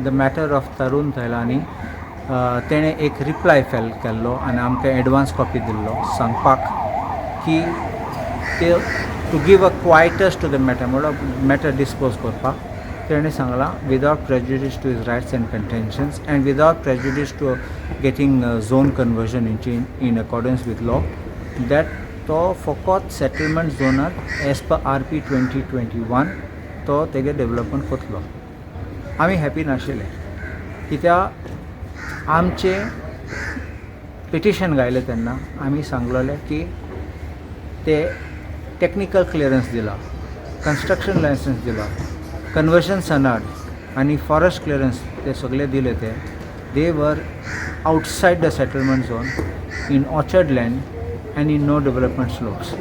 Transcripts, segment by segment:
the matter of Tarun Tahiliani, तेणें एक reply file केल्लो आनी आमकां एडवान्स कॉपी दिल्लो सांगपाक की ते to give a quietus to the matter, म्हणल्यार मॅटर डिस्पोज करपाक. तेणें सांगलां, without prejudice to his rights and contentions and without prejudice to getting zone conversion in accordance with law, that तो फकत सेटलमेंट झोनार as per RP 2021 तो तेगे development करतलो. आमी हॅपी नाशिल्ले, कित्याक आमचें पिटिशन घायलें तेन्ना आमी सांगलेलें की ते टॅक्निकल क्लियरन्स दिला, कन्स्ट्रक्शन लायसन्स दिला, कन्वर्जन सनद आनी फॉरेस्ट क्लियरन्स ते सगळे दिले ते they were outside the settlement zone, in orchard land and in no development slopes.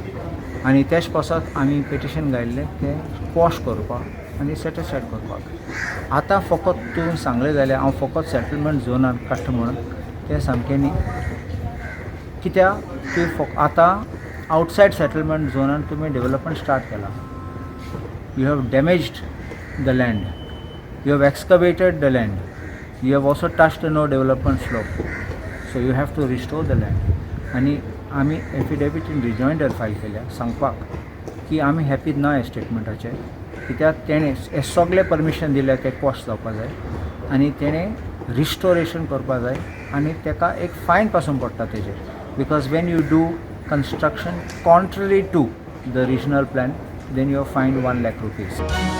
आनी तेच पासत आमी पिटिशन घायल्लें तें क्वॉश करपाक आनी सेटिस्फायड करपाक. आतां फकत तूं सांगलें जाल्यार हांव फकत सेटलमेंट झोनान काडटा म्हणून, तें सामकें न्ही, कित्याक तुवें आतां आवटसायड सेटलमेंट झोनान तुमी डेवलपमेंट स्टार्ट केलां. You have damaged the land, you have excavated the land, you have also touched no development slope, so you have to restore the land. आनी आमी एफिडेवीट इन रिजॉयंडर फायल केल्या सांगपाक की आमी happy ना ह्या स्टेटमेंटाचेर, कित्याक तेणें हे सगळे परमिशन दिल्या ते क्वॉश जावपा जाय आनी तेणें रिस्टोरेशन करपा जाय आनी तेका एक फायन पासून पडटा तेजेर, because when you do construction contrary to the regional plan, then you are fined ₹1 lakh.